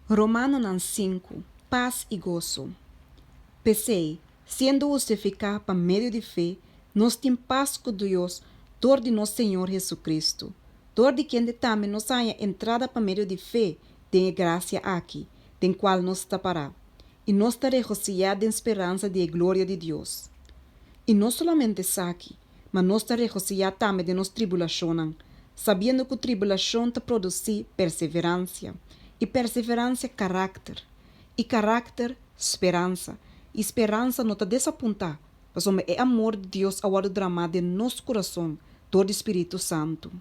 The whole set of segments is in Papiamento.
Romanonan sinku, Pas i goso. P'esei, siendo hustifiká pa medio di fe, nos tin pas ku Dios dor di nos Señor Hesu-Kristu, dor di kende tambe nos a haña entrada pa medio di fe den e grasia aki, den kual nos ta pará, i nos ta regosihá den speransa di e gloria di Dios. I no solamente esaki, ma nos ta regosihá tambe den nos tribulashonnan, sabiendo ku tribulashon ta produsí perseveransia, i perseveransia karakter, i karakter speransa, i speransa no ta desapuntá, pasobra e amor di Dios a wòrdu dramá den nos kurason dor di Spiritu Santu,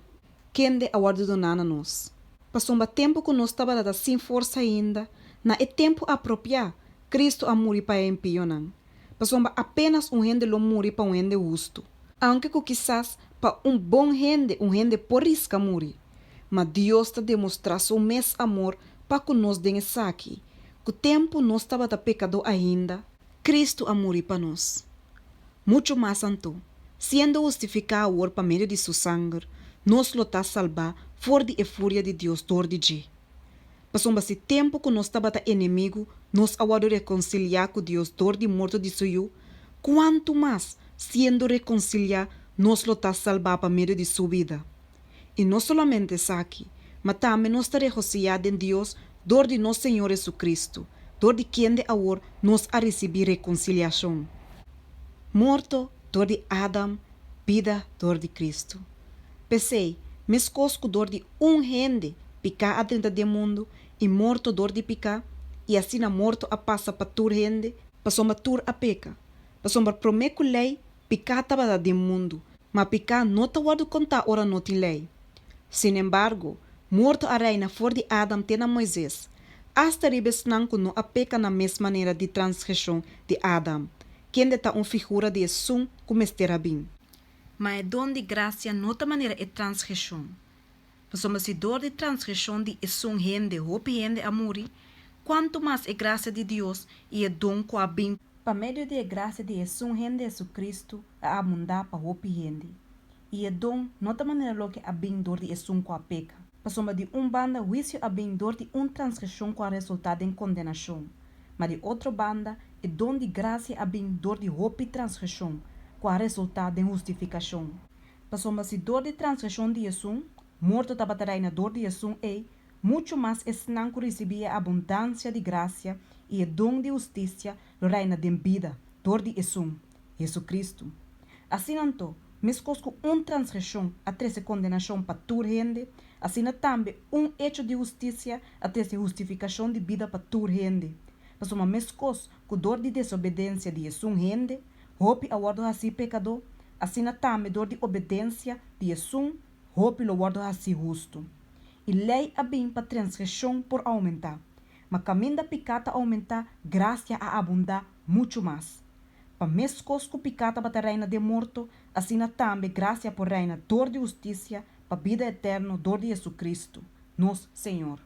kende a wòrdu doná na nos. Pasobra tempu ku nos tabata ta sin forsa ainda, na e tempu apropiá, Kristu a muri pa e impionan. Pasobra apénas un hende lo muri pa un hende hustu, aunke ku kisas pa un bon hende un hende por riska muri. Ma Dios ta demostrá su mes amor pa ku nos den esaki, ku tempu nos tabata pekadó ainda, Kristu a muri pa nos. Muchu mas anto, siendo hustifiká awor pa medio di su sanger, nos lo ta salbá for di e furia di Dios dor di dje. Pasobra si tempu ku nos tabata enemigu nos a wòrdu rekonsiliá ku Dios dor di morto di su Yu, kuantu mas, siendo rekonsiliá, nos lo ta salbá pa medio di su bida! I no solamente esaki, ma tambe nos ta regosihá den Dios dor di nos Señor Hesukristu, dor di kende awor nos a risibí rekonsiliashon. Morto dor di Adam, bida dor di Kristu. P'esei, meskos ku dor di ún hende piká a drenta den mundu i morto dor di piká, i asina morto a pasa pa tur hende, pasobra tur a peka. Pasobra promé ku lei, piká tabata den mundu, ma piká no ta wòrdu kontá ora no tin lei. Sinembargo, morto a reina for di Adam te na Moises, asta riba esnan ku no a peka na mes manera di transgreshon di Adam, kende ta un figura di esun ku mester a bin. Ma e don di grasia no ta manera e transgreshon. Pasobra si dor di transgreshon di esun hende hopi hende a muri, kuantu mas e grasia di Dios i e don ku a bin pa medio di e grasia di esun hende Hesukristu a abundá pa hopi hende. I e don no ta manera loke a bin dor di esun ku a peka. Pasobra di un banda huisio a bin dor di un transgreshon ku a resultá den kondenashon, ma di otro banda e don di grasia a bin dor di hopi transgreshon ku a resultá den hustifikashon. Pasobra si dor di transgreshon di esun, morto tabata reina dor di esun ei, muchu mas esnan ku risibí e abundansia di grasia i e don di hustisia lo reina den bida dor di esun, Hesukristu. Asina anto, meskos ku un transgreshon a trese kondenashon pa tur hende, asina tambe un echo di hustisia a trese hustifikashon di bida pa tur hende. Pasobra meskos ku dor di desobedensia di esun hende, hopi a wòrdu hasí pekadó, asina tambe dor di obedensia di esun, hopi lo wòrdu hasí hustu. I lei a bin pa transgreshon por oumentá, ma kaminda piká ta oumentá, grasia a abundá muchu mas. Pa meskos ku piká tabata reina den morto, asina tambe grasia por reina dor di hustisia pa bida eterno dor di Hesukristu, nos Señor.